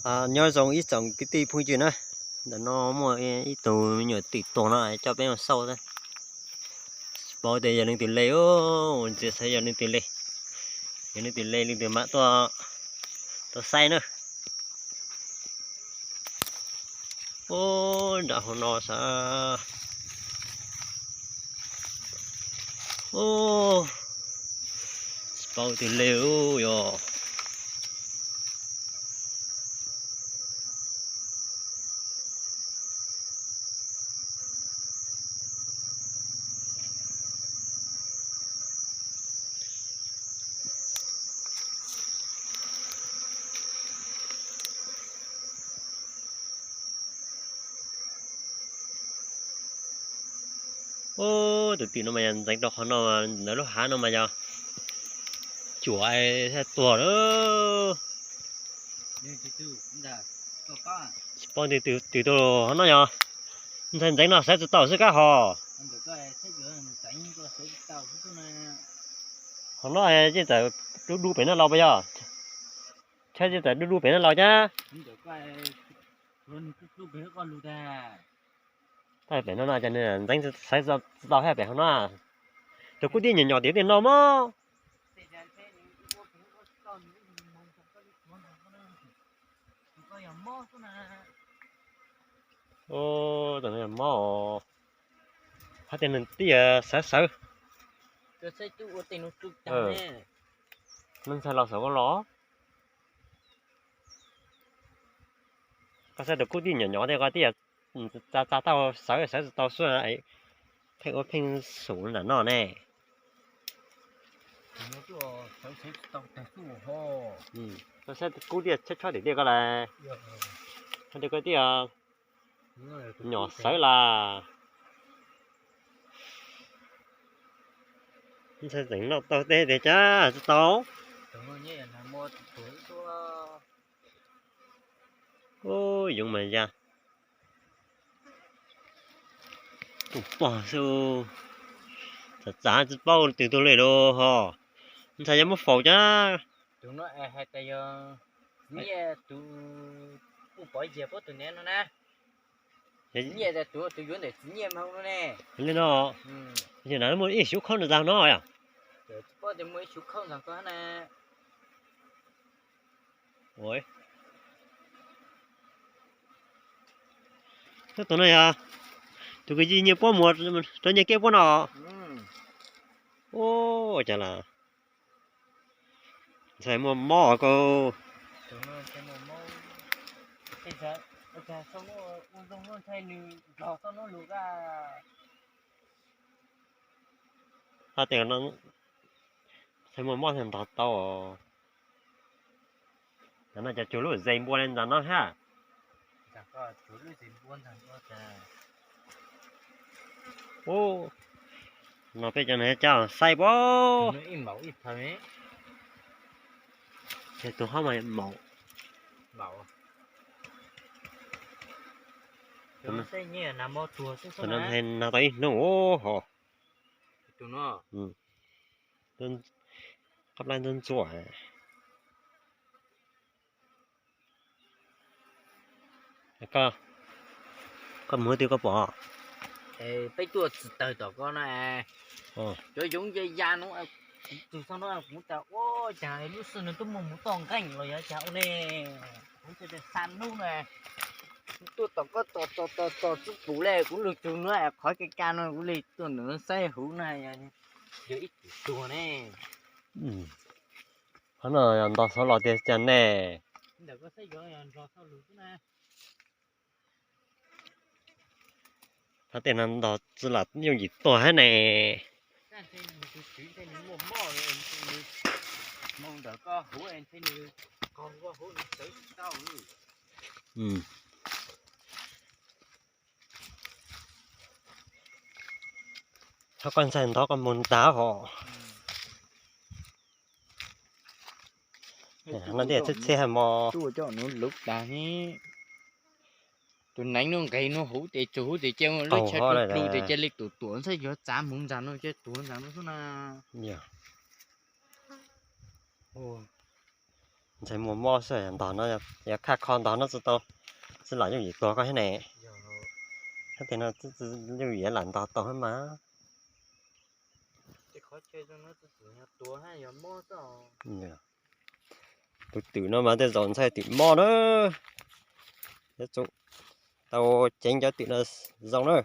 Nyob zoo ib tsoom kwv tij phooj ywg na, ntawm no muaj ib tug me nyuam twm tuag no coj peb mus xauj, tsis paub tias yog leej twg li, ntxiv xav yog leej twg li, yog leej twg li leej twg mam tuaj saib na. Ub, nram hauv no sav. Ub, tsis paub twg li yog. Ub, tus twm no mas yog ntxeev rau qhov no, ntawm lub hav no mas yog cuam thiaj tuag na. Tsis paub twg twm tuag qhov no yog. Ntxhais ntxeev no xaiv tsis tau xwb kab hos. Qhov no yeej txawm dub dub pem no los puas yog? Tsheb yeej txawm dub dub pem no los thiab. Thaum pem no no ces nws ntxeev xaiv tsis tau thiab pem hauv no. Tus kub tij nyuam nyuam tim tej no mog. Tus no yog mob os. Hais tias nws tij xaiv xaiv. Nws ntxhais los xav koj los. Koj saib tus kub tij nyuam nyuam tej koj tij tsa tsa tau xaiv xaiv tsis tau xwb, pheej ua pheej xum nram no ne. Koj saib kub tij tshaib tshaib tim tiaj koj las. Koj tij nyom xawv las. Ntxhais tseem noj tau tej tiag cas tsis tau. Yoov mas ya. Tus pog xwb, txav txav tsis paub twg tuag li los ho. Ntxhais yog muab faus cas. Tus no hais tias yog txiv Nyiaj tus kuj pov yag puab tus nev no na. Txiv Nyiaj tias tus tus yuav ntawm txiv Nyiaj mas no ne. Li no, yog na muaj ib xyuv khaub ntawm ntag no yom. Tsis paub tias muaj ib xyuv khaub ntawm ko na. Tus no yog tus kwv yij nyiag puab mus rau nyiag kiab puab no. Ua cas las. Ntxhais muaj mob kau. Hab tias ntxhais muaj mob ntog tau. Cov no cov tsuag lub zes npua li ntawd no thiab. Ub, no peb cov no coj saib puab. Ces tus hab mas maum. Tus no ntxhais nag tau ib hnub hos. Qab laib ntxuav ntxuav. Koj mus twg koj pom? Peb tuaj tsis tawg tom ko na. Cov yoov ya ya no, kuv tug txog no kuv tas ua cas lub sij no twb muaj mus toj nqeej los yog cas ua ne. Kuv txog xa nub na, kuv tuaj tom ko tos tos tos tos txub pum le kuv lug tug no qhov ka ka no kuv li tuaj ntawm no saib huv na, yog ib tug tuag ne. Qhov no yog ntog xov los tiag cas ne. Ntawm ko saib yog nrog xauj lug xwb na. Hab tej no ntog tsi lam yooj yim tuag hab ne. Txhob koj ntxhais ntog koj mus ntag hos. No tias txhij txhij hais mos. Tuaj coj nuv luv tas ne. Tus neev nuj nqes nuj huv tes tsuag huv tes cia lub chaw dlug dlug tes cia li tuam tuam ntxhab yuav txav mus ntag no cia tuag ntag no xwb na. Yog. Ntshai muaj mob xwb, ntog no, yog khaj kho ntog no tsis tau, tsis lam yooj yim tuag koj thiab ne. Hab tes no yooj yim lam ntog tau thiab mas. Tus twm no mas tej zaum ntshai twm mob na. Yuav tsum tau ceev cov twm no zoo na.